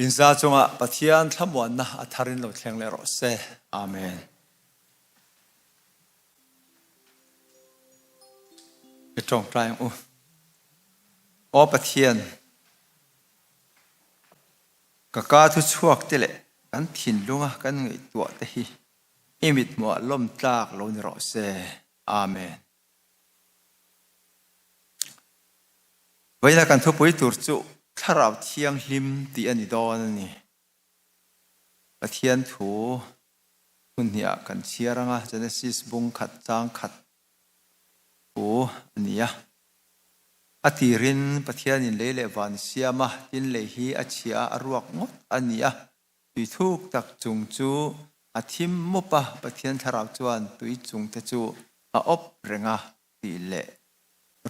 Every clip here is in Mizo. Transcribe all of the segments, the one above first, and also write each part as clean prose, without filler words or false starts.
Inza cungah Pathian thlamuannak a thar in lo thleng leh rawh seh. Amen. I ṭawngṭai ang u. Aw Pathian, ka kaa thu chuak te le kan thinlung a kan ngaihtuah te hi i mithmuh ah lawmtlak lo ni rawh seh. Amen. Vawiina kan thupui tur chu Thlarau Thianghlim tih a ni dawn a ni. Pathian thu hun hnih ah kan chhiar ang a, Genesis bung khat chang khat thu a ni a. A tirin Pathianin lei leh van siam a, tin lei hi a chhia a, a ruak ngawt a ni a. Tui thuk tak chung chu a thim mup a, Pathian thlarau chuan tui chung te chu a awp reng a tih leh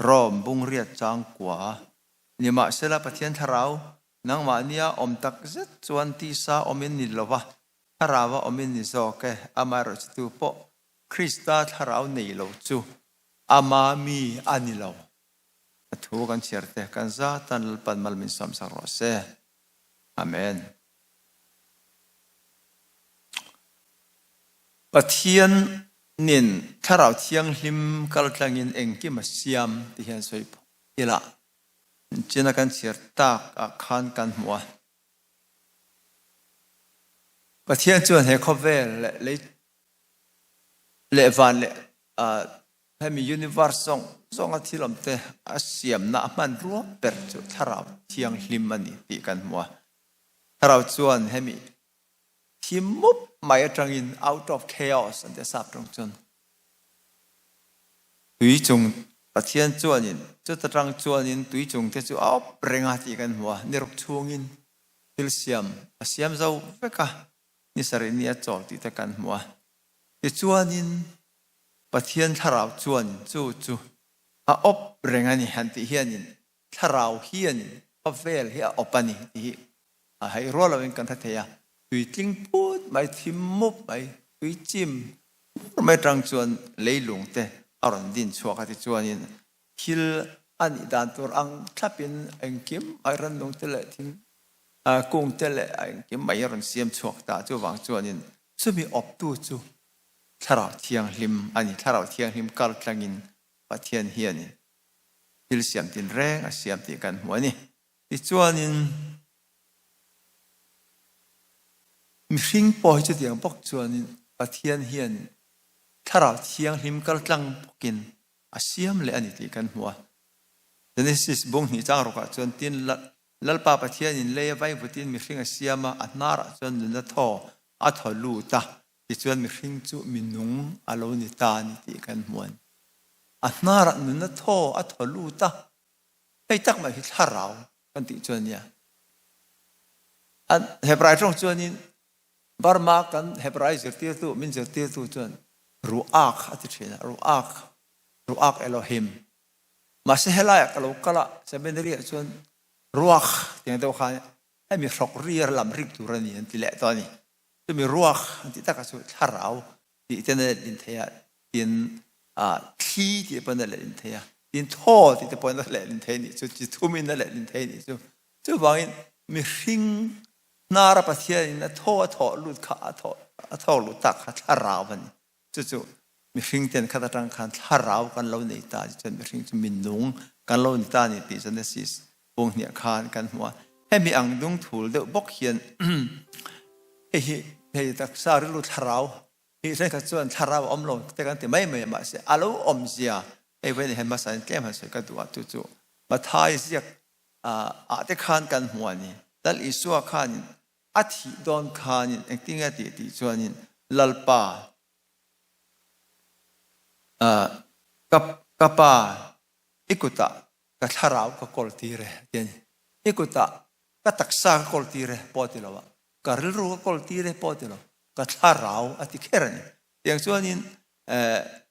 Rom bungriat changkua Nimahsela Pathian thlarau nangmahnia awm tak zet chuan tisa awmin ni lova, thlarau a awmin ni zawk e, amaherawhchu pawh Krista thlarau nei lo chu ama mi a ni lo. A thu kan chhiar te kan zatan Lalpan mal min sawmsak rawh se. Amen. Pathian nin Thlarau Thianghlim kaltlangin engkim a siam ti hian sawi phawt ila. China kan chhiar tak ah khan kan hmu a. Pathian chuan he khawvel leh lei leh van leh hemi universe zawng zawnga thil awm te a siamna a hmanrua ber chu Thlarau Thianghlim a ni tih kan hmu a. Thlarau chuan hemi thim mup mai atangin out of chaos an ti a sap tawng chuan tui chung Pathian chuanin chuta tang chuanin tui chung te chu a awp reng a tih kan hmu a. Niruk chhungin thil siam a siam zo vek a, ni sarih ni a chawl tih te kan hmu a. Tichuanin Pathian thlarau chuan chu chu a awp reng a ni han tih hianin thlarau hianin khawvel hi a awp a ni tih hi a hei rual loin kan hre thei a. Tui tling put mai, thim mup mai, tui chim hmur mai atang chuan leilung te a rawn din chhuak a tichuanin thil a nih dan tur ang thlapin engkim mai rannung te leh thing kung te leh engkim mai a rawn siam chhuak ta. Chuvang chuanin chumi awptu chu Thlarau Thianghlim a ni. Thlarau Thianghlim kal tlangin Pathian hianin thil siam tinreng a siam tih kan hmu a ni. Tichuanin mihring pawh hi chutiang bawk chuanin Pathian hianin Thlarau Thianghlim kal tlang bawkin a siam leh a ni tih kan hmu a. Genesis bung hnih chang rawkah chuan tin Lalpa Pathianin lei a vaivutin mihring a siam a, a hnarah chuan nunna thaw a thaw lut a, tichuan mihring chu minung a lo ni ta a ni tih kan hmu a ni. A hnarah nunna thaw a thaw lut a, hei tak mai hi thlarau kan tih chu a nia. Hebrai tawng chuanin Burma kan Hebrai zirtirtu, min zirtirtu chuan Ruach a ti thin a, Ruach, Ruach Elohim. Mahse helaiah ka lo kal a, seminary ah chuan ruak tiang deuh khan hemi hrok ri a lam rik tur a ni an ti leh tawh a ni. Chumi ruak an tih takah chu thlarau tih ten a let in thei a, tin thli tih pawn a let in thei a, tin thaw tih te pawn a let in thei a nih chu, chi thum in a let in thei a nih chu. Chuvangin mihring hnara Pathianin a thaw a thawh lut kha a thawh a thawk lut tak kha thlarau a ni. Chu chu mihring ten khat atang khan thlarau kan lo nei ta ti chuan mihring chu minung kan lo ni ta ni tih Genesis bung hniah khan kan hmu a. Hemi ang dung thul deuh bawk hian hei hi hei taksa rilru thlarau hi thenkhat chuan thlarau a awm lo te kan ti mai mai a mahse a lo awm zia hei vawiin hian hmasa in tlem han sawi ka duh a chu chu Mathai ziak ah te khan kan hmu a ni. Lal Isua khanin A thih dawn khanin engtin nge tih tih chuanin Lalpa, ka ka pa, i kutah ka thlarau ka kawl tir e ti a ni. I kutah ka taksa ka kawl tir e pawh a ti lo a, ka rilru ka kawl tir e pawh a ti lo, ka thlarau a ti kher a ni. Tiang chuanin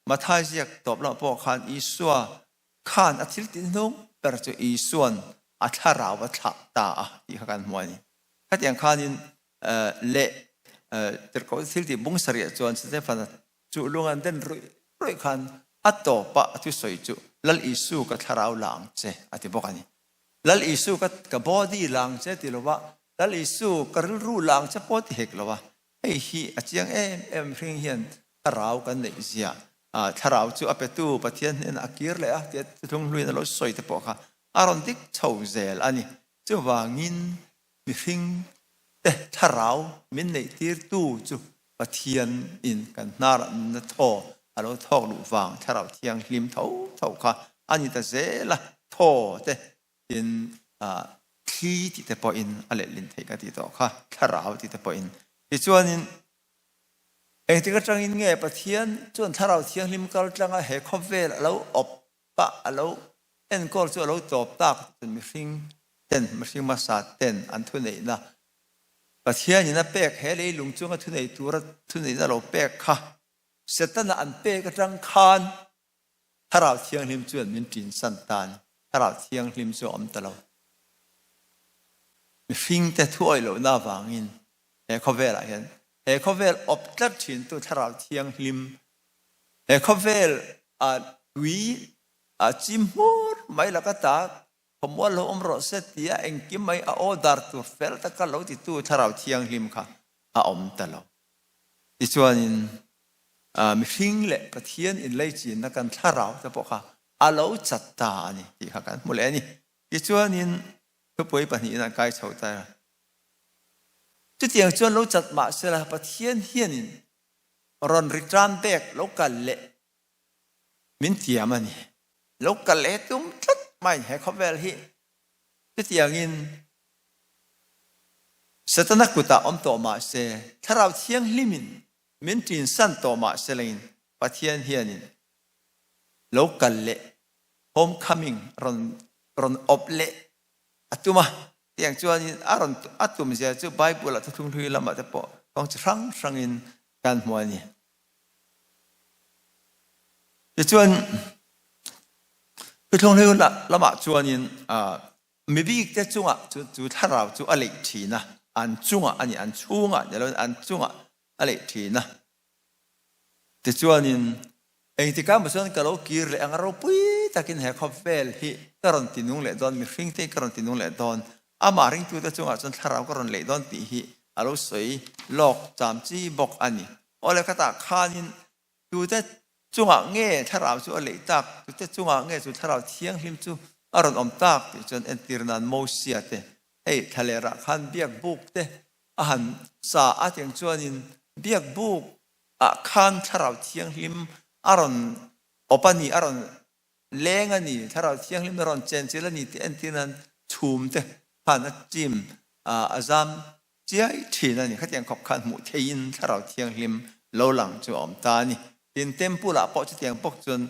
Mathai ziak tawp lamah pawh khan Isua khan a thil tinhnung ber chu Isuan a thlarau a thlah ta a tih kha kan hmu a ni. Khatiang khanin leh tirhkoh thil tih bung sarih chuan Stefana chu lung an den ruih ruih khan a tawpah a thusawi chu Lal Isu ka thlarau la ang che a ti bawk a ni. Lal Isu ka ka body la ang che ti lova Lal Isu, ka rilru lang che pawh ti hek lo a, hei hi a chiang em em mihring hian thlarau kan neih zia, thlarau chu a petu Pathian hnenah a kir leh a tia thuthlung hluin a lo sawi te pawh kha a rawn dik chho zel a ni. Chuvangin mihring te thlarau min neih tirtu chu Pathian in kan hnarah nunna thaw a lo thawk luh vang thlarau thianghlim tho tho kha a ni ta zel a, thaw te tin thli tih te pawhin a lehlin theih ka tih tawh kha, thlarau tih te pawhin. Tichuanin engtik atangin nge Pathian chuan thlarau thianghlim kal tlanga he khawvel a lo awp pah a lo enkawl chu a lo tawp tak chuan mihring ten, mihring hmasa ten an thuneihna Pathianin a pek he leilung chunga thunei tura thuneihna lo pek kha Setana an pek atang khan Thlarau Thianghlim chuan min ṭinsan ta a ni. Thlarau Thianghlim chu a awm ta lo. Mihringte thu awih lohna avangin he khawvelah hian he khawvel awp tlat ṭhintu Thlarau Thianghlim, he khawvel a tui a chim hmur mai laka ta khawmual lo awm rawh se tia engkim mai a order tur fel taka lo titu Thlarau Thianghlim kha a awm ta lo. Tichuanin mihring leh Pathian inleichinna kan thlarau te pawh kha a lo chat ta a ni tih kha kan hmu leh a ni. Tichuanin thupui pahnihin an kai chho ta a. Chutiang chuan lo chat mah sela Pathian hianin rawn return back lo kal leh min tiam a ni. Lo kal leh tum tlat maiin he khawvel hi chutiangin Setana kutah awm tawh mah se, Thlarau Thianghlimin min ṭinsan tawh mah se lengin Pathian hianin lo kal leh homecoming rawn rawn awp leh a tum a. Tiang chuanin a rawn a tum zia chu Bible-ah thuthlung hlui lamah te pawh kawng chi hrang hrangin kan hmu a ni. Tichuan thuthlung hlui lamah chuanin Mi bikte chungah cu cu thlarau cu a leih ṭhin a, an cungah a ni, an chungah ni loin an cungah a leih ṭhin a. Tichuanin engtikah maw chuan ka lo kir leh ang a, ropui takin he khawvel hi ka rawn ti nung leh dawn, mihringte hi ka rawn ti nung leh dawn, amah ringtute chungah chuan thlarau ka rawn leih dawn tih hi a lo sawi lawk chamchi bawk a ni. Awle khatah khanin Tute chungah nge thlarau chu a leih tak? Tute chungah nge chu thlarau thianghlim chu a rawn awm tak? Tih chuan entir nan Mosia te, hei thlalerah khan biakbuk te a han sa a, tiang chuanin biakbuk ah khan thlarau thianghlim a rawn awp a ni, a rawn leng a ni, thlarau thianghlim a rawn chenchilh a ni tih entir nan chhum te khan a chim a zam Chiai thin a ni. Khatiang khawp khan hmuh theihin Thlarau Thianghlim lo lang chu a awm ta a ni. Tin, Temple ah pawh chutiang bawk chuan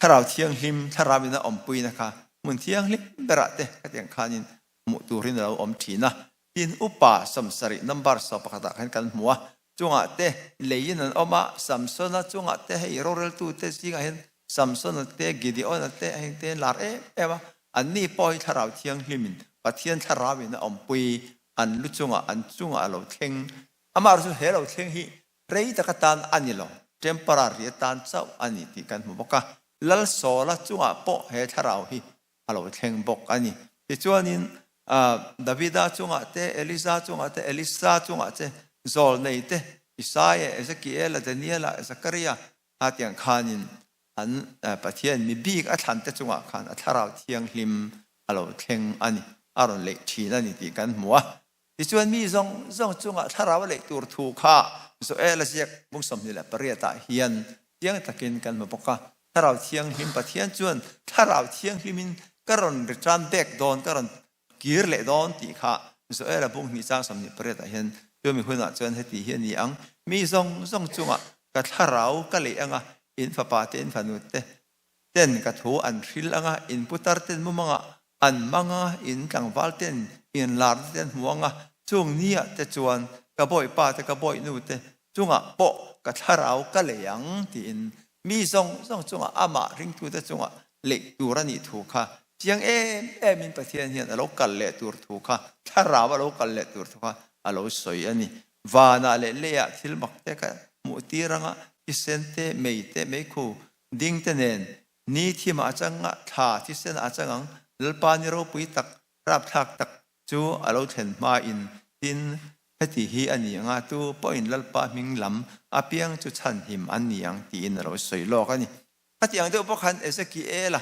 Thlarau Thianghlim, Thlarau in a awmpuina kha hmun thianghlim berah te khatiang khanin hmuh turin a lo awm thin a. Tin, upa 70 number 11 ah khan kan hmu a. Chungah te leiin an awm a, Samsona chungah te hei roreltute zingah hian Samsona te, Gideona te heng te an lar em em a. Anni pawh hi Thlarau Thianghlimin Pathian Thlarauin a awmpui an lu chungah an chungah a lo thleng. Amaherawhchu he lo thleng hi rei tak atan a ni lo, temporary atan chauh a ni tih kan hmu bawk a. Lal Sawla chungah pawh he Thlarau hi a lo thleng bawk a ni. Tichuanin Davida chungah te, Eliza chungah te, Elisa chungah te, Zawlnei te, Isaia, Ezekiela, Daniela, Zakaria a tiang khanin an Pathian mi bik a thlan te chungah khan a Thlarau Thianghlim a lo thleng a ni, a rawn leih thin a ni tih kan hmu a. Tichuan mi zawng zawng chungah Thlarau a leih tur thu kha Joel a ziak bung 28 ah hian chiang takin kan hmu bawk a. Thlarau Thianghlim Pathian chuan Thlarau Thianghlimin ka rawn return back dawn, ka rawn kir leh dawn tih kha Joel-a bung hnih chang 28 ah hian chumi hunah chuan heti hi a ni ang, Mi zawng zawng chungah ka thlarau ka leih anga, in fapa te in fanu te ten ka thu an hril anga, in putar ten mumangah an mang anga, in tlangval ten in larna te an hmu anga, chung niah te chuan ka bawipa te ka bawihnu te chungah pawh ka thlarau ka lei ang tiin mi zawng zawng chungah amah ringtute chungah leih tur a nih thu kha chiang em em in Pathian hian a lo kal leh tur thu kha, thlarau a lo kal leh tur thu kha a lo sawi a ni. Vanah leh leiah thil mak te ka hmuh tir anga thisen te, mei te, meikhu ding te nen ni thimah a chang a, thla thisen ah a chang ang, Lalpa ni ropui tak, rapthlak tak. Chu a lo thlen hmain, tin, heti hi a ni ang a, tu pawhin Lalpa hming lam apiang chu chhanhim an ni ang tiin a lo sawi lawk a ni. Khati ang deuh pawh khan Ezekiela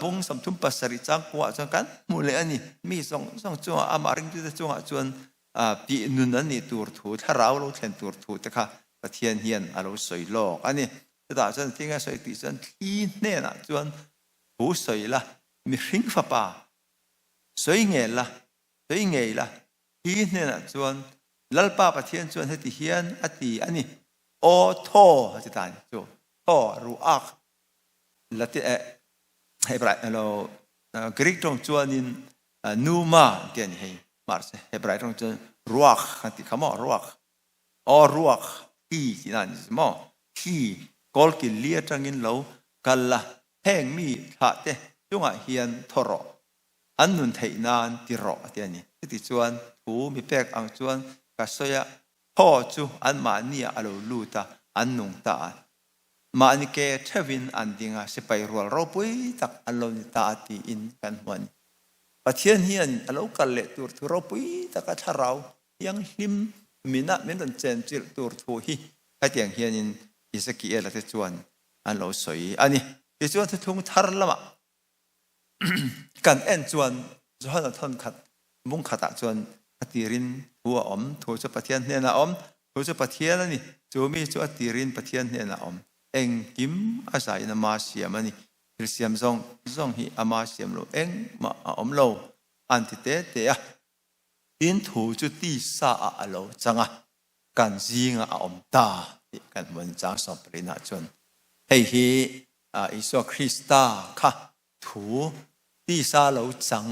bung 37 changkuah chuan kan hmu leh a ni. Mi zawng zawng chungah amah ringtute chungah chuan tih nun an nih tur thu, thlarau lo thlen tur thu te kha Pathian hian a lo sawi lawk a ni. Chutah chuan tinge sawi tih chuan thli hnenah chuan thu sawi la, mihring fapa sawi ngel la, sawi ngei la, thli hnenah chuan Lalpa Pathian chuan heti hian a ti a ni, Aw thaw a ti ta a ni. Chu thaw ruak Latin eh Hebrai elo Greek tawng chuanin pneuma an ti a ni hei. Mahse Hebrai tawng chuan ruak kan ti kha maw ruak. Aw ruak thli tihna a ni maw? Thli kawlkil li atangin lo kal la, heng mi thlah te chungah hian thaw rawh, an nun theih nan ti rawh a ti a ni. Chuti chuan thu mi pek ang chuan ka sawi a, thaw chu anmahniah a lo lut a, an nung ta a. Mahni ke theuhin an ding a, sipai rual ropui tak an lo ni ta a tiin kan hmu a ni. Pathian hian a lo kal leh tur thu ropui taka thlarau thianghlim minah min rawn chenchilh tur thu hi hetiang hianin Ezekiela te chuan an lo sawi a ni. Tichuan thuthlung thar lamah kan en chuan Johana thawnkhat bung khatah chuan a tirin thu a awm, thu chu Pathian hnenah a awm, thu chu Pathian a ni, chu mi chu a tirin Pathian hnenah a awm. Engkim a zaiin ama siam a ni. Thil siam zawng zawng hi ama siam lo engmah a awm lo an ti te te a. Tin thu chu tisa ah a lo chang a, kan zingah a awm ta tih kan hmu a ni chang sawmprinah chuan hei hi Isua Krista kha thu tisa lo chang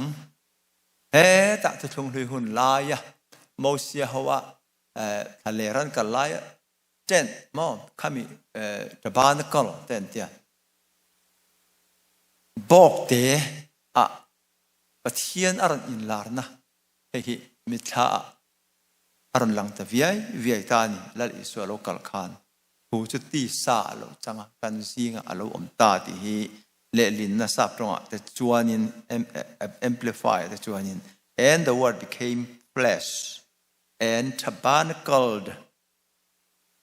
hetah thuthlung hlui hun laia Mosia hoa thlaler an kal laia tent maw khami tabernacle te an tia bawkte ah Pathian a rawn inlarna hei hi mitthla ah a rawn lang ta viai viai ta a ni. Lal Isua lo kal khan thu chu tisa a lo chang a, kan zingah a lo awm ta tih hi lehlinna sap tawngah te chuanin Amplify te chuanin And the word became flesh and tabernacled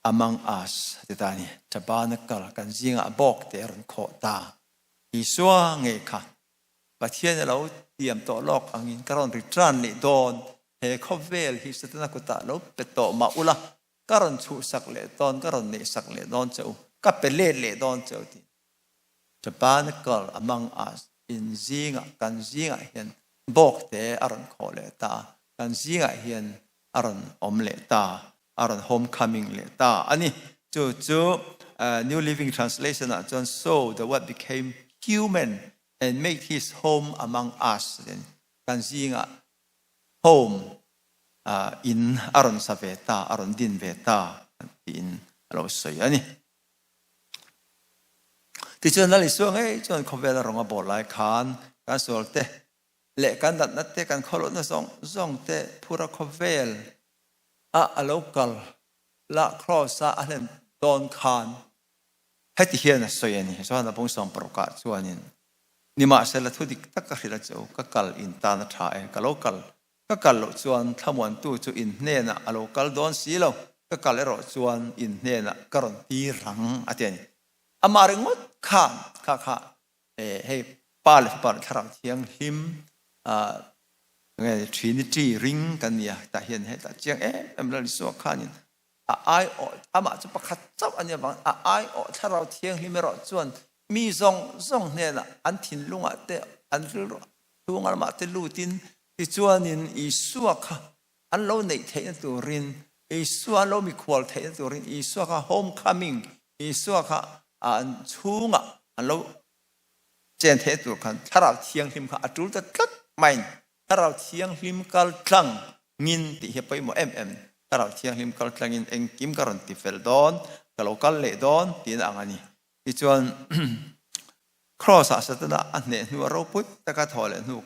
among us a ti ta a ni. Tabernacle kan zingah bawk te a rawn khawh ta. Isua ngei kha Pathian a lo tiam tawh lawk angin ka rawn return leh dawn, he khawvel hi Setana kutah lo pe tawh mah ula, ka rawn chhuhsak leh dawn, ka rawn neihsak leh dawn che u, ka pe let leh dawn che u tiin. Tabernacle among us, in zingah, kan zingah hian bawkte a rawn khawh leh ta, kan zingah hian a rawn awm leh ta, a rawn homecoming leh ta a ni. Chu chu New Living Translation ah chuan so the word became human and made his home among us tiin kan zingah home in a rawn sa ve ta, a rawn din ve ta tiin a lo sawi a ni. Tichuan Lal Isua ngei chuan khawvel a rawng a bawl lai khan kan sualte leh kan natna te, kan khawlawhna zawng zawng te phura khawvel a a lo kal la Kraws a a hlen dawn khan heti hian a sawi a ni. Chuan a bung 60 ah chuanin, Nimahsela thu dik tak ka hrilh a che u, ka kal in tan a tha e, ka lo kal, ka kal loh chuan thlamuantu chu in hnenah a lo kal dawn si lo, ka kal erawh chuan in hnenah ka rawn tir ang a ti a ni. Amah ringawt khan kha kha hei Pa leh Fapa leh Thlarau Thianghlim nge Trinity ring kan nia tah hian hetah chiang em em Lal Isua khanin a aiawh amah chu pakhat chauh a nia vang a aiawh Thlarau Thianghlim erawh chuan mi zawng zawng hnenah an thinlungah te an rilru chhunga lamah te lutin tichuanin Isua kha an lo neih theihna turin Isua an lo mikhual theihna turin Isua kha homecoming Isua kha an chhungah an lo chen theihna tur khan Thlarau Thianghlim kha a tul ta tlat mai. Thlarau Thianghlim kal tlang ngin tih hi a pawimawh em em. Thlarau Thianghlim kal tlangin engkim ka rawn ti fel dawn, ka lo kal leh dawn tiin a ang a ni. Tichuan Kraws-ah Satana a hneh hnu a ropui taka thawh leh hnu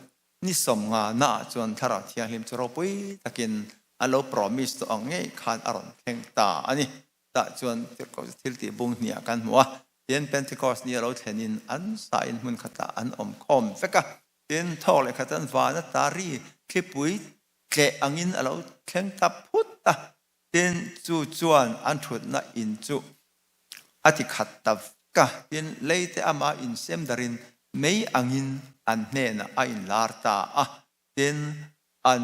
Ni 50 naah chuan Thlarau Thianghlim chu ropui takin a lo promise tawh ang ngei khan a rawn thleng ta a ni. Tah chuan Tirhkoh chu thil tih bung hniah kan hmu a, tin Pentecost ni a lo thlenin an sain hmun khatah an awm khawm vek a. Tin, thawk leh khatan van ata ri thlipui tleh angin a lo thleng ta phut a. Tin, chu chuan an thutna in chu a ti khat ta vek a. Tin, leite ama insem darin mei angin an hnenah a inlar ta a. Tin, an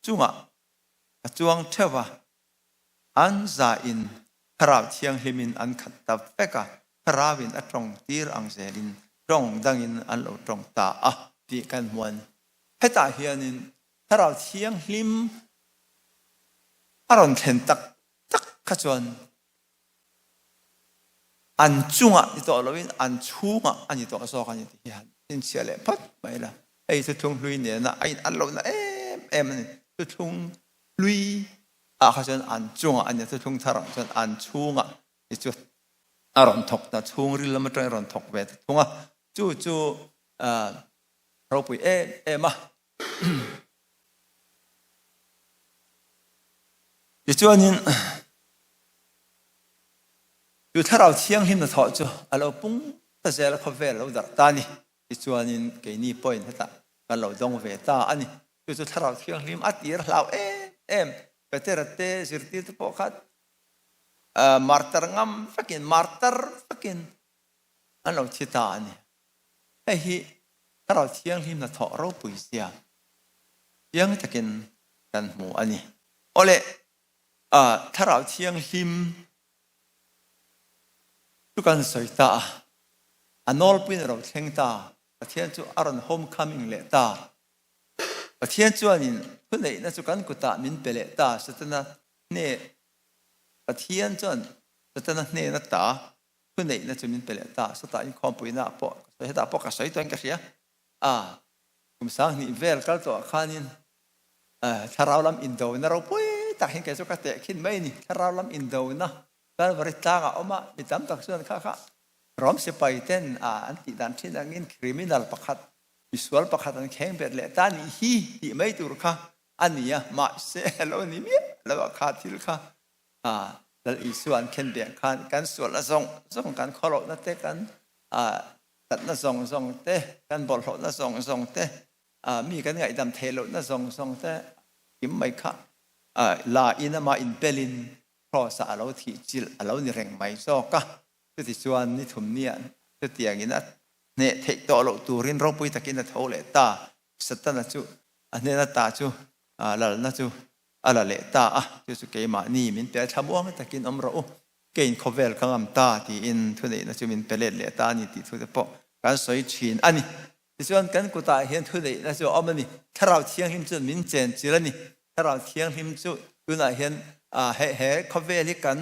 chungah a chuang theuh a, an zain Thlarau Thianghlimin an khat ta vek a, Thlarauin a tawng tir ang zelin tawng dangin an lo tawng ta a tih kan hmu a ni. Hetah hianin Thlarau Thianghlim a rawn thlen tak tak kha chuan an chungah ni tawh loin an chhungah a ni tawh zawk a ni tih hi han chhinchhiah leh phawt mai la. Hei thuthlung hlui nena a in an lohna em em a ni. Thuthlung hlui ah kha chuan an chungah a ni a, thuthlung thar ah chuan an chhungah ti chu a rawn thawk ta, chhungril lam atangin a rawn thawk ve ta thung a. Chu chu ropui em em a. Tichuanin chu thlarau thianghlim hnathawh chu a lo pung ta zel a, khawvel a lo darh ta a ni. Tichuanin keini pawhin hetah kan lo dawng ve ta a ni. Chu chu thlarau thianghlim a tir hlau em em. Petera te zirtirte pawh kha martar ngam vekin, martar vekin an lo thi ta a ni. Hei hi Thlarau Thianghlim hnathawh ropui zia chiang takin kan hmu a ni. Awle, Thlarau Thianghlim chu kan sawi ta a, a nawlpuiin a ro thleng ta, Pathian chu a rawn homecoming leh ta. Pathian chuanin thuneihna chu kan kutah min pe leh ta, Setana hne Pathian chuan Setana hnena ta thuneihna chu min pe leh ta, sawtah inkhawmpuina ah pawh ka sawi, hetah pawh ka sawi tawhin ka hria. A, kum 2000 vel kal tawhah khanin thlarau lam indona ropui tak hian kei chu ka tehkhin mai a ni. Thlarau lam indona Calvary tlangah awm a, mi tam tak chuan kha kha Rom sipai ten an tih dan thin angin criminal pakhat, misual pakhat an kheng bet leh ta nih hi tih mai tur kha a ni a, mahse a lo ni miah lo a kha thil kha. Lal Isua an khen beh khan kan sualna zawng zawng, kan khawlohna te, kan tatna zawng zawng te, kan bawlhhlawhna zawng zawng te, mi kan ngaihdam theih lohna zawng zawng te kim mai kha la in amah inpelin Kraws ah a lo thih chilh a lo ni reng mai zawk a. Chutichuan ni thum nia chutiangin a hneh theih tawh loh turin ropui takin a tho leh ta. Satana chu a hnena ta chu lalna chu A la leh ta a, chu chu keimahni min pe a, thlamuang takin awm rawh u, keiin khawvel ka ngam ta tiin thuneihna chu min pe let leh ta a ni tih thute pawh kan sawi thin a ni. Tichuan kan kutah hian thuneihna chu a awm a ni, Thlarau Thianghlim chuan min chenchil a ni. Thlarau Thianghlim chu tunah hian he he khawvel hi kan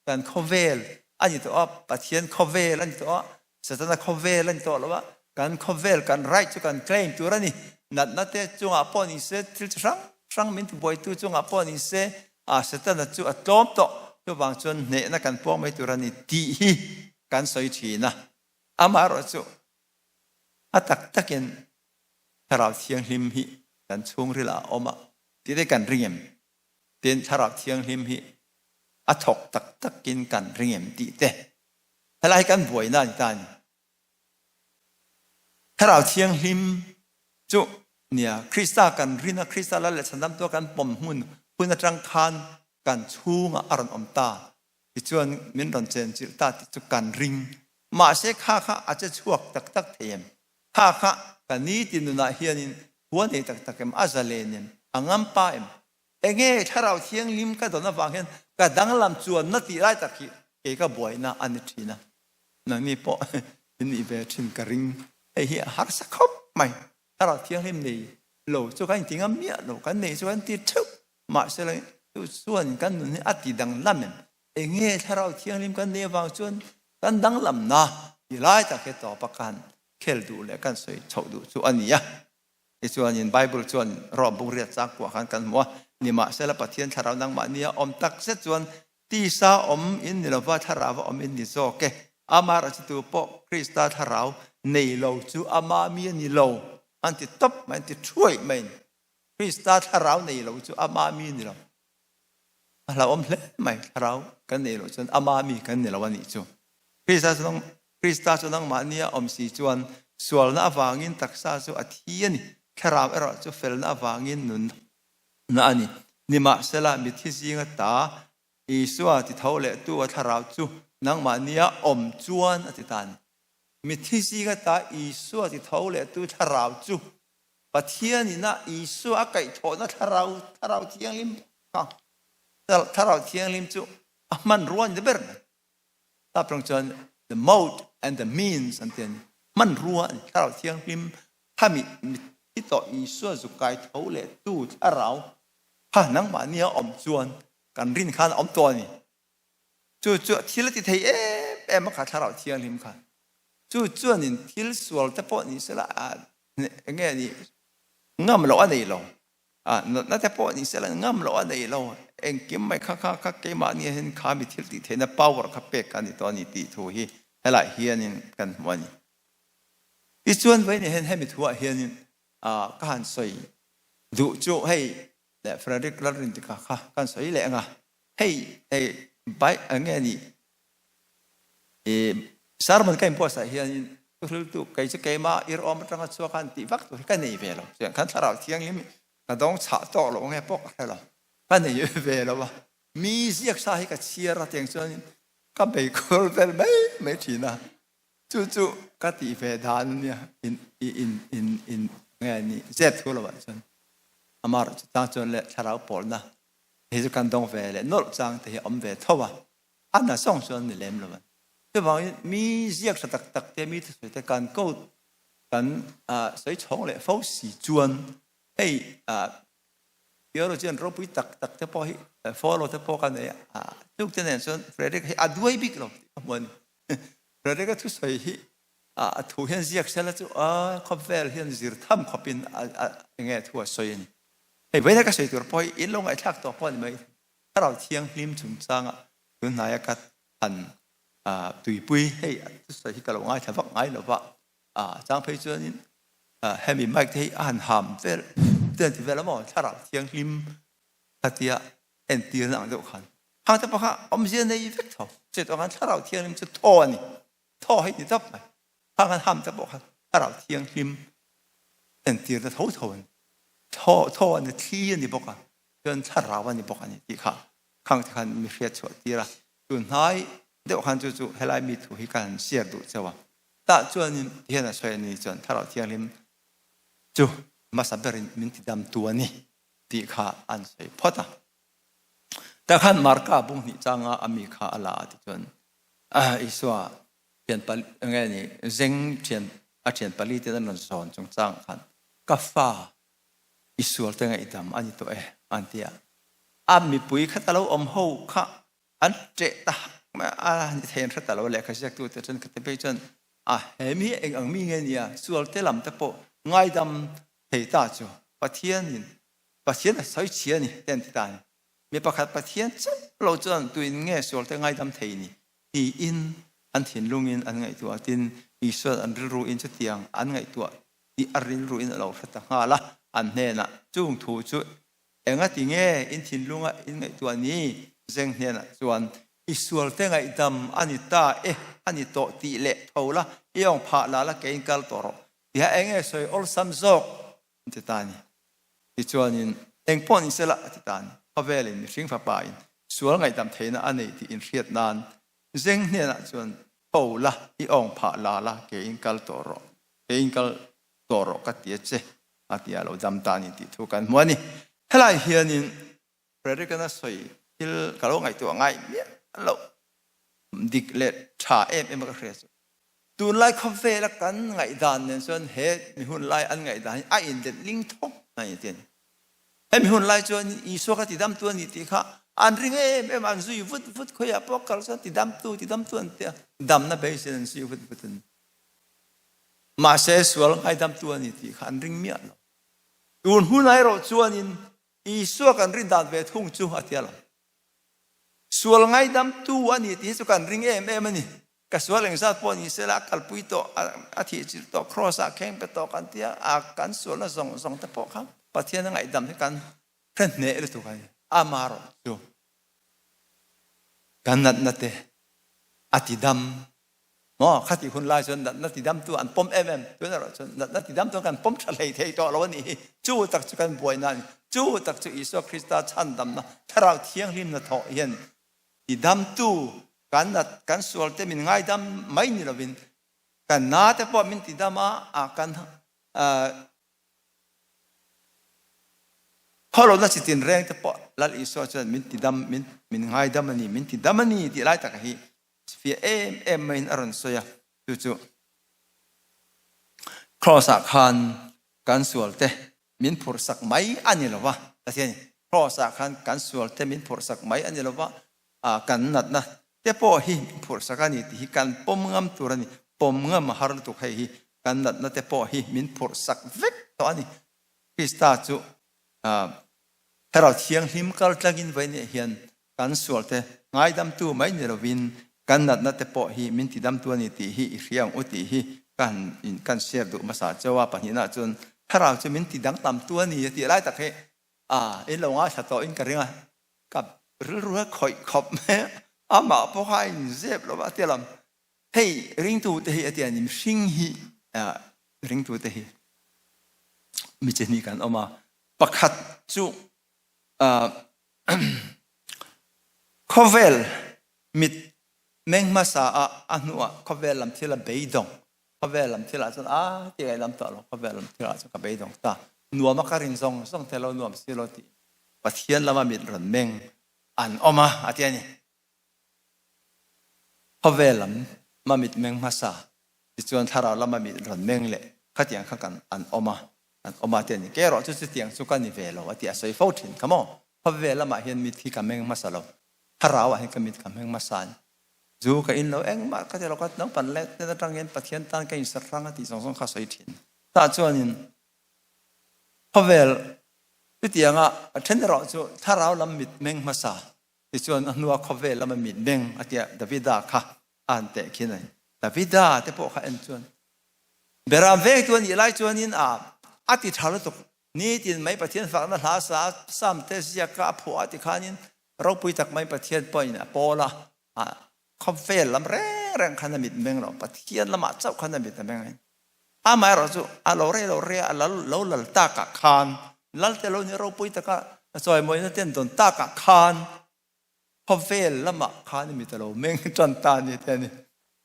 kan khawvel a ni tawh a, Pathian khawvel a ni tawh a, Setana khawvel a ni tawh lo a, kan khawvel kan right chu kan claim tur a ni. Natna te chungah pawh ni se, thil chi hrang hrang min tibuaitu chungah pawh ni se, a Setana chu a tlawm tawh. Chuvang chuan hnehna kan puang mai tur a ni tih hi kan sawi thin a. Amaherawhchu a tak takin Thlarau Thianghlim hi kan chhungril ah a awm a tih te kan ring em? Tin, Thlarau Thianghlim hi a thawk tak takin kan ring em tih te Helai hi kan buaina a ni ta a ni. Thlarau Thianghlim chu nia Krista kan rin a, Krista Lal leh Chhandamtu a kan pawm hmun hun atang khan kan chhungah a rawn awm ta. Tichuan min rawn chenchilh ta tih chu kan ring. Mahse kha kha a che chhuak tak tak thei em? Kha kha ka nitin nunah hianin hua nei tak tak em? A zalen em? A ngampa em? Enge Thlarau Thianghlim ka dawn avang hian ka danglam chuanna tih lai tak hi kei ka buaina a ni thin a, nangni pawh in nih ve thin ka ring. Hei hi a harsa khawp mai. Thlarau Thianghlim nei lo chu kan inti ngam miah lo, kan nei chu kan ti theuh. Mahse chu chuan kan nun hi a ti danglam em? Enge Thlarau Thianghlim kan nei avang chuan kan danglamna tih lai tak hi tawpa kan khel duh leh kan sawi chhoh duh chu a ni a. Tichuanin Bible chuan Rom bung riat chang kuah khan kan hmu a, nimahsela Pathian thlarau nangmahni a awm tak zet chuan tisa awm in ni lova thlarau a awm in ni zawk e. Amaherawhchu pawh Krista thlarau nei lo chu ama mi a ni lo an ti tawp mai, an ti thuai mai. Krista thlarau nei lo chu ama mi a ni lo. A hlauhawm hle mai, thlarau kan nei loh chuan ama mi kan ni lo a nih chu. Krista chu Krista chu nangmahni a awm si chuan. Sualna avangin taksa chu a thi a ni, thlarau erawh chu felna avangin nunna a ni. Nimahsela, mithi zinga ta Isua ti tho lehtu a thlarau chu nangmahnia awm chuan a ti ta a ni. Mithi zinga ta Isua ti tho lehtu thlarau chu Pathianin a Isua a kaihthawhna thlarau, Thlarau Thianghlim kha, Thlarau Thianghlim chu a hmanrua a ni ber mai. Tap rang chuan the mode and the means an ti a ni. Hmanrua a ni. Thlarau Thianghlim khami mitthi tawh Isua zu kai tho lehtu thlarau kha nangmahni a awm chuan kan rin khan a awm tawh a ni. Chu chu thil a ti thei em em a kha Thlarau Thianghlim khan. Chu chuanin thil sual te pawh ni sela eng nge ni ngam loh a nei lo. Natna te pawh ni sela ngam loh a nei lo. Engkim mai kha kha kha keimahni hian kha mi thil tih theihna power kha pek ka ni tawh a ni tih thu hi helaiah hianin kan hmu a ni. Tichuan vawiin hian hemi thuah hianin ka han sawi duh chu hei leh Frederick Lalrintika kha kan sawi leh ang a, hei hei bai eng nge ni sermon ka inbuatsaih hianin thuhriltu kei chu keimah ir awm atanga chhuak a han tih vak tur hi ka nei ve lo. Chuan khan thlarau thianghlim ka dawng chhah tawk loh nge pawh ka hre lo, ka nei ve lo a, mi ziak sa hi ka chhiar a tiang chuanin ka bei khur vel mai mai thin a. Chu chu ka tih ve dan a nia, in in in in nge ni zep thu lovah chuan amaherawhchu chang chuan leh thlarau pawlna hei chu kan dawng ve leh nawlh chang te hi a awm ve tho a, a na zawng chuan ni lem lo a ni. Chuvangin mi ziak tha tak tak te mi thusawi te kan ko kan sawi chhawng leh fo si chuan hei theologian ropui tak tak te pawh hi follow te pawh ka nei a, chuk te nen chuan Frederick hi a duai bik lo tih ka hmu a ni. Frederick-a thusawi hi a thu hian ziak sela chu a khawvel hian zir tham khawpin enge thu a sawi a ni. Hei vawiin ka sawi tur pawh hi in lo ngaihthlak tawh pawh a ni mai. Thlarau Thianghlim chungchanga tunhnaia ka han tuipui hei a thusawi hi ka lo ngaithla vak ngai lo va, a chang phei chuanin hemi mic te hi a han ham vel te an ti vel a maw Thlarau Thianghlim khatia entirna ang deuh khan Hang te pawh kha awmzia nei vek tho. Chutah khan Thlarau Thianghlim chu thaw a ni. Thaw hi ni tawp mai. Hang khan ham te pawh kha Thlarau Thianghlim entirna tho tho a ni. Thaw, thaw a ni, thli a ni bawk a, chuan Thlarau a ni bawk a ni tih kha khang te khan mi hriat chhuah tir a. Tun hnai deuh khan chu chu helai mi thu hi ka han share duh cheu a. Tah chuanin tihian a sawi a ni chuan Thlarau Thianghlim chu hmasa berin min tidamtu a ni tih kha an sawi phawt a. Tah khan Marka bung hnih changa a mi kha a la a ti chuan Isua thian pali nge ni zeng thian a thian pali te an rawn zawn chungchang khan ka fa i sual te ngaihdam a ni tawh e an ti a. A mipui kha ta lo awm ho kha an ṭeh ta hak mai a, ni thei an hre ta lo lehkha ziaktute chuan ka ti phei chuan a he mi eng ang mi nge nia sual te lam te pawh ngaidam thei ta chu Pathianin Pathian a sawi chhia a ni te an ti ta a ni. Mi pakhat Pathian chauh lo chuan tuin nge sualte ngaidam thei ni tiin an thinlungin an ngaihtuah a, tin Isua'n an rilruin chutiang an ngaihtuah tih a rilruin a lo hre ta nghal a, an hnenah, Chung thu chu engati nge in thinlunga in ngaihtuah ni? Zeng hnenah chuan, I sualte ngaihdam a ni ta e, a ni tawh tih leh tho la, i awng phah la la keiin kal tawh rawh tiha enge sawi awlsam zawk an ti ta a ni. Tichuanin, eng pawh ni sela, a ti ta a ni. Khawvelin mihring fapain sual ngaihdam theihna a nei tih inhriat nan zeng hnenah chuan tho la, i awng phah la la, keiin kal tawh rawh, keiin kal tawh rawh ka ti a che, a ti a lo dam ta a ni tih thu kan hmu a ni. Helai hianin Frederick-an a sawi thil ka lo ngaihtuah ngai miah loh dik leh tha em em a ka hria chu. Tunlai khawvela kan ngaihdan nen chuan he mi hun lai an ngaihdan hi a inlet ling thawk mai a ti a ni. He mi hun lai chuan Isua kha tidamtu a ni tih kha an ring em em a, an zui vut vut khawiah pawh kal chuan tidamtu tidamtu an ti a, damna beiseiin an zui vut vut a ni. Mahse sual ngaidamtu a ni tih kha an ring miah lo. Tun hunah erawh chuanin Isua kan rin dan ve thung chu a ti a lo. Sual ngaidamtu a ni tih hi chu kan ring em em a ni. Ka sual engzat pawh ni sela a kalpui tawh, a thihchilh tawh, kraws ah kheng pe tawh kan ti a, a kan sualna zawng zawng te pawh kha Pathian a ngaihdam hi kan hre hneh lutuk a ni. Amaherawh chu kan natna te a tidam. Maw khati hun lai chuan natna tidamtu an pawm em em tun erawh chuan natna tidamtu kan pawm tha hlei thei tawh lo a nih hi. Chu tak chu kan buaina a ni. Chu tak chu Isua Krista chhandamna Thlarau Thianghlim hnathawh hian tidamtu kan nat kan sualte min ngaidam mai ni lovin kan na te pawh min tidam a, a kan Khawlawhna chi tinreng te pawh Lal Isua chuan min tidam min min ngaidam a ni min tidam a ni tih lai taka hi fiah em em maiin a rawn sawi a, chu chu Kraws ah khan kan sual te min phurh sak mai a ni lo va, Pathian in Kraws ah khan kan sual te min phurh sak mai a ni lo va, kan natna te pawh hi min phurh sak a ni tih hi kan pawm ngam tur a ni, pawm ngam a har lutuk hei hi kan natna te pawh hi min phurh sak vek tawh a ni. Krista chu Thlarau Thianghlim kal tlangin vawiinah hian kan sualte ngaidamtu mai ni lovin kan natna te pawh hi min tidamtu a ni tih hi i hria ang u tih hi ka han in kan share duh hmasa cheu a. Pahnihna chuan Thlarau chu min tidangtamtu a ni a tih lai tak hi a in lo ngaithla tawh in ka ring a, ka rilru a khawih khawp mai a, amah pawh kha a inzep lo va a ti lam. Hei ringtute hi a ti a ni, mihring hi ringtute hi mi chi hnih kan awm a, pakhat chu Khawvel mit meng hmasa ah a hnuah khawvel lam thil a beidawng. Khawvel lam thil ah cun a ti ai lam tuah lo khawvel lam thil ah cun ka beidawng ta. Nuam a ka rin zong zong te lo nuam si lo ti. Pathian lam a mit ron meng an om a a ti ani. Khawvel lam ma mit meng hmasa tichuan thlarau lam a mit ron meng leh khatiang kha kan an om a An awm a ti a ni. Kei erawh chu chutiang chu ka ni ve lo a ti a sawi fo thin kha maw. Khawvel lamah hian mit hi ka meng hmasa lo. Thlarau ah hian ka mit ka meng hmasa a ni. Zu ka in lo engmah ka ti lo ka naupan leh tet atang hian Pathian tan ka inser hrang a tih zawng zawng kha a sawi thin. Tah chuanin khawvel chutianga a then erawh chu thlarau lam mit meng hmasa tichuan a hnua khawvel lama mit meng a tia Davida kha a han teh khin a ni. Davida te pawh kha en chuan Beram vengtu a nih lai chuanin a a ti tha lutuk. Nitin mai Pathian fakna hla sa Psalm te ziak a phuah a ti khanin ropui tak mai Pathian pawhin a pawl a, a khawvel lam reng reng khan a mit meng lo. Pathian lamah chauh khan a mit a meng a ni. Amaherawhchu a lo rei lo rei a, a lo lal takah khan Lalte lo ni ropui taka chawimawina te an dawn takah khan Khawvel lamah khan i mit a lo meng tan ta ni te a ni.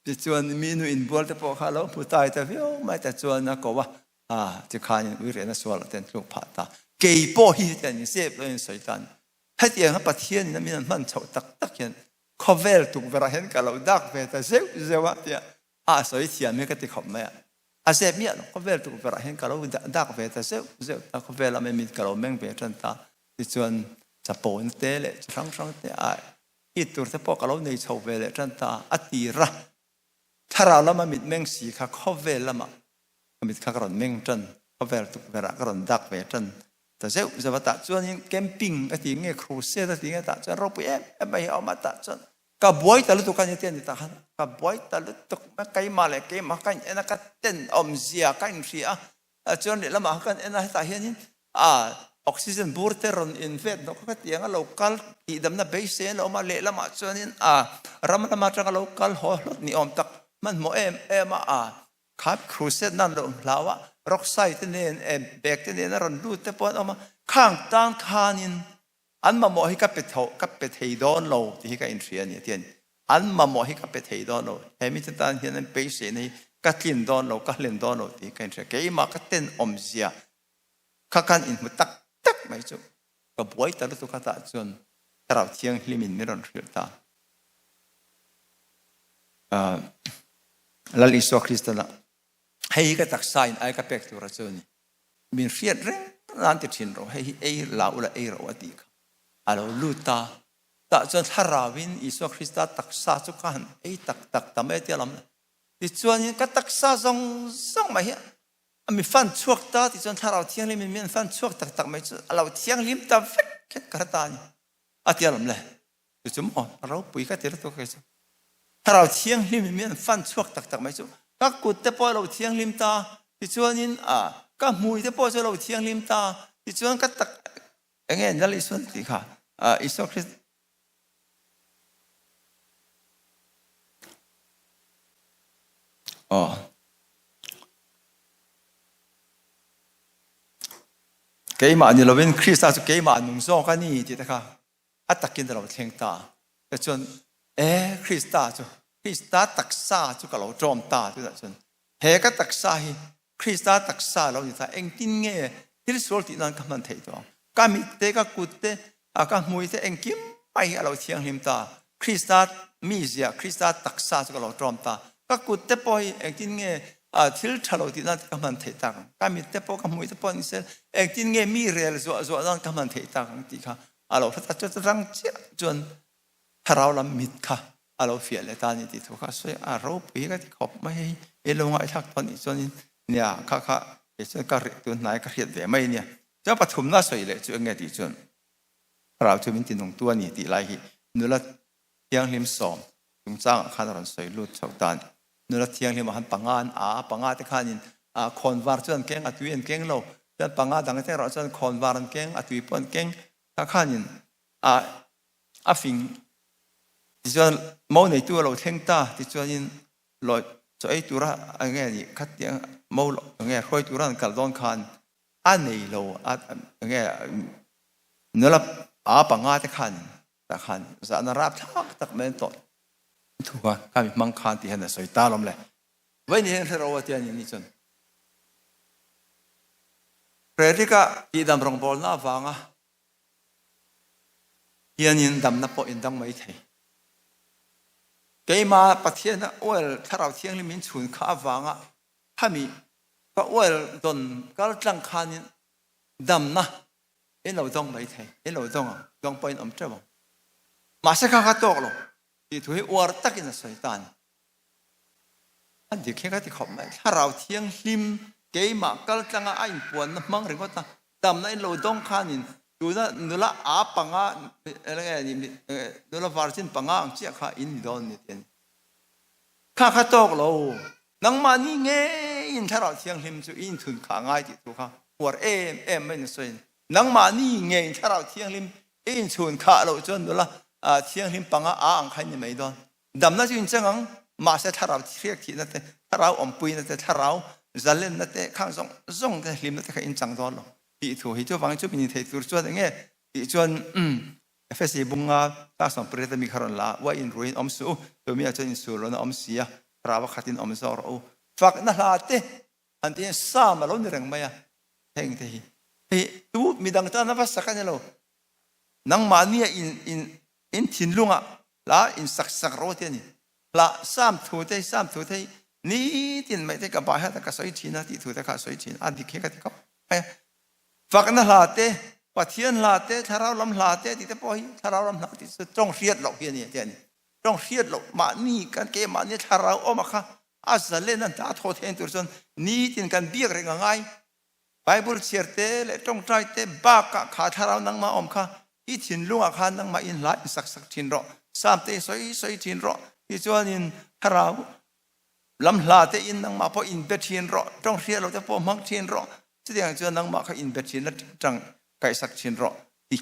Tichuan mi nu inbual te pawh kha a lo hmu tai ta viau mai ta chuan a ko a, ha tikhan in uirehna sual ah te an tluk phah ta. Kei pawh hi hetiang in zep lo in sawi ta a ni. Hetiang a Pathian in a min an hman chhoh tak tak hian khawvel tukverh ah hian ka lo dak ve ta zeuh zeuh a tia a sawi thiam hi ka ti khawp mai a. A zep miah lo, khawvel tukverh ah hian ka lo dak ve ta zeuh zeuh ta, khawvel ah mai mit ka lo meng ve tan ta. Tichuan chapona te leh chi hrang hrang te a hit tur te pawh ka lo nei chho ve leh tan ta a tir a. Thlarau lama mitmeng si kha khawvel lama ka mit kha ka rawn meng tan, khawvel tukverh ah ka rawn dak ve tan ta zeuh zeuh a. Tah chuanin camping a ti nge crusade a ti nge tah chuan ropui em em mai hi a awm a, tah chuan ka buai ta lutuk a ni te a ni tah khan ka buai ta lutuk mai keimah leh keimah ka in en a ka tenawmzia ka inhria a. Chuan lehlamah kha kan en a, hetah hianin a oxygen bur te rawn in vet hnawk kha tiang a lo kal tihdamna beisei an lo awm a, lehlamah chuanin a ram lama atanga lo kal haw hlawt ni awm tak hmanhmawh em em a, a kha crusade nan lo hlau a, rocksai te nen bag te nen a rawn lut te pawh an awm a, khang tan khanin An mamawh hi ka pe tho, ka pe thei dawn lo tih hi ka inhria a ni a ti a ni. An mamawh hi ka pe thei dawn lo, he mite tan hian an beiseina hi ka tlin dawn lo, ka hlen dawn lo tih hi ka inhria. Keimah ka tenawmzia kha kan inhmu tak tak mai chu ka buai ta lutuk a tah chuan Thlarau Thianghlimin min rawn hrilh ta. Lal Isua Kristana hei hi ka taksa in ai ka pek tur a chu a ni. Min hriat reng nan ti thin rawh, hei hi ei la ula ei rawh a tih kha a lo lut ta. Tah chuan thlarauin Isua Krista taksa chu ka han ei tak tak ta mai a tia lam. Tichuanin ka taksa zawng zawng mai hi a mi fan chhuak ta tichuan thlarau thianghlimin min fan chhuak tak tak mai chu a lo thianghlim ta vek khet ka hre ta a ni a tia lam le. Chu chu maw a ropui ka ti lutuk kei chu. Thlarau thianghlim in min an fan chhuak tak tak mai chu ka kut te pawh a lo thianghlim ta, tichuanin a ka hmui te pawh chu a lo thianghlim ta, tichuan ka tak enge Lal Isuan tih kha Isua Krist Aw. Keimah ni lovin Krista chu keimah nung zawk a ni tih te kha a takin a lo thleng ta. Tichuan e Krista chu Krista taksa chu ka lo ṭawm ta tunah chuan he ka taksa hi Krista taksa lo ni ta engtin nge thil sual tih nan ka hman theih tawh ang? Ka mit te, ka kut te, ka hmui te engkim mai hi a lo thianghlim ta. Krista mizia, Krista taksa chu ka lo ṭawm ta. Ka kut te pawh hi engtin nge thil ṭha lo tih nan ka hman theih tak ang? Ka mit te pawh, ka hmui te pawh ni se engtin nge mi rel zuah zuah nan ka hman theih tak ang tih kha a lo hre ta. Chuta rang chiah chuan thlarau lam mit kha a lo fiah leh ta a ni tih thu kha a sawi a, ropui hi ka ti khawp mai hei i lo ngaihthlak tawn nih chuanin nia kha kha kei chuan ka tun hnai ka hriat ve mai nia. Chuan pathumna sawi leh chu eng nge tih chuan thlarau chu min tinungtu a ni tih lai hi nula thianghlim sawm chungchangah khan a rawn sawi lut chho ta a ni. Nula thianghlim ah khan panga an a, panga te khanin khawnvar chu an keng a tui an keng lo, chuan panga dang te erawh chuan khawnvar an keng a tui pawh an keng kha khanin a a fing tichuan mo neitu a lo thleng ta tichuanin lawi chaw ei tura enge nih khatiang mo enge hruai tura an kal dawn khan a nei lo a enge nula a panga te khan tah khan zahna rapthlak tak mai an tawh thu kha khami hmang khan tih hian a sawi ta alawm le vawiin hian hre ro a tia ni ni chuan Frederick-a tihdam rawngbawlna avanga Hianin damna pawh in dang mai thei. Keimah Pathian a oil Thlarau Thianghlim in chhun kha avanga khami ka oil dawn kal tlang khanin damna in lo dawng mai thei, in lo dawng ang, dawng pawhin awm teuh ang. Mahse kha kha tawk lo tih thu hi uar takin a sawi ta a ni. A dik hi ka ti khawp mai. Thlarau Thianghlim keimah kal tlanga a inpuanna hmang ringawt a, damna in lo dawng khanin tuna nula a panga nula virgin panga ang chiah kha in ni dawn ni ti a ni. Kha kha tawk lo. Nangmahni ngeiin Thlarau Thianghlim chu i inthun kha a ngai tih thu kha uar em em mai in a sawi a ni. Nangmahni ngeiin Thlarau Thianghlim i inchhun khah loh chuan nula thianghlim panga a ang kha in ni mai dawn. Damna chu incheng ang, mahse thlarau hriak thihna te, thlarau awmpuina te, thlarau zalenna te, khang zawng zawng te, hlimna te kha inchang dawn lo tih thu hi. Chuvangin chu min inthei tur chuan enge tih chuan Efesi bunga tlangsawn pariat ami kha rawn la a, uai inruiin awm suh u, tumia chuan insulrawn a awm si a, thlarau a khatin awm zawk rawh u. Fakna hla te han tiin Psalm a lo ni reng mai a, heng te hi hei tu midang tan a va sak a ni lo, nangmahnia in in in thinlungah hla in sak sak rawh ti a ni. Hla Psalm thu te Psalm thu te hi nitin mai te ka bai hat a ka sawi thin a tih thu te kha a sawi thin a dik hi ka ti khawp mai a. Fakna hla te, Pathian hla te, thlarau lam hla te tih te pawh hi thlarau lam hla tih chu tawng hriat loh hi a ni ti a ni. Tawng hriat loh mahni kan keimahni thlarau awm a kha a zalen a hna a thaw thei tur chuan nitin kan biak reng a ngai. Bible chhiar te leh tawngtai te bakah kha thlarau nangmah awm kha i thinlungah khan nangmah in hla in sak sak thin rawh, Psalm te i sawi sawi thin rawh. Tichuanin thlarau lam hla te in nangmah pawh in be thin rawh, tawng hriat lo te pawh hmang thin rawh. Chutiang chuan nangmah kha in be thin la tang kaihsak thin rawh ti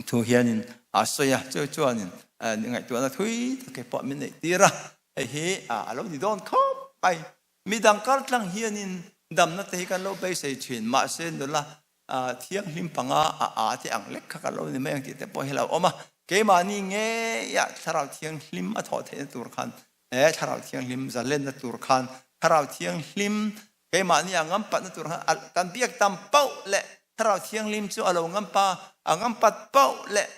thu hianin a sawi a. Chu chuanin ngaihtuahna thui tak ke pawh min neih tir a, hei hi a lo ni dawn khawp mai. Midang kaltlang hianin damna te hi kan lo beisei thin, mahse nula thianghlim panga a a te ang lek kha kan lo ni mai ang tih te pawh hi a lo awm a. Keimahni ngeia Thlarau Thianghlim a thawh theihna tur khan, he Thlarau Thianghlim zalenna tur khan, Thlarau Thianghlim keimahni a ngampatna tur khan kan biak tam pauh leh Thlarau Thianghlim chu a lo ngampa, a ngampat pauh leh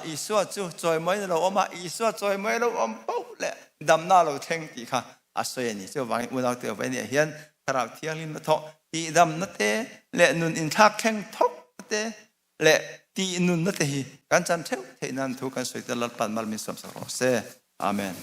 Isua chu chawimawiin a lo awm a, Isua chawimawi a lo awm poh leh damna a lo thleng tih kha a sawi a ni. Chuvangin unaute Ovenia hian Thlarau Thianghlim a thawh tihdamna te leh nun inthlak thleng thawk te leh tih nunna te hi kan chan theuh theih nan thu kan sawi te Lalpan mal min sawmsak rawh se. Amen.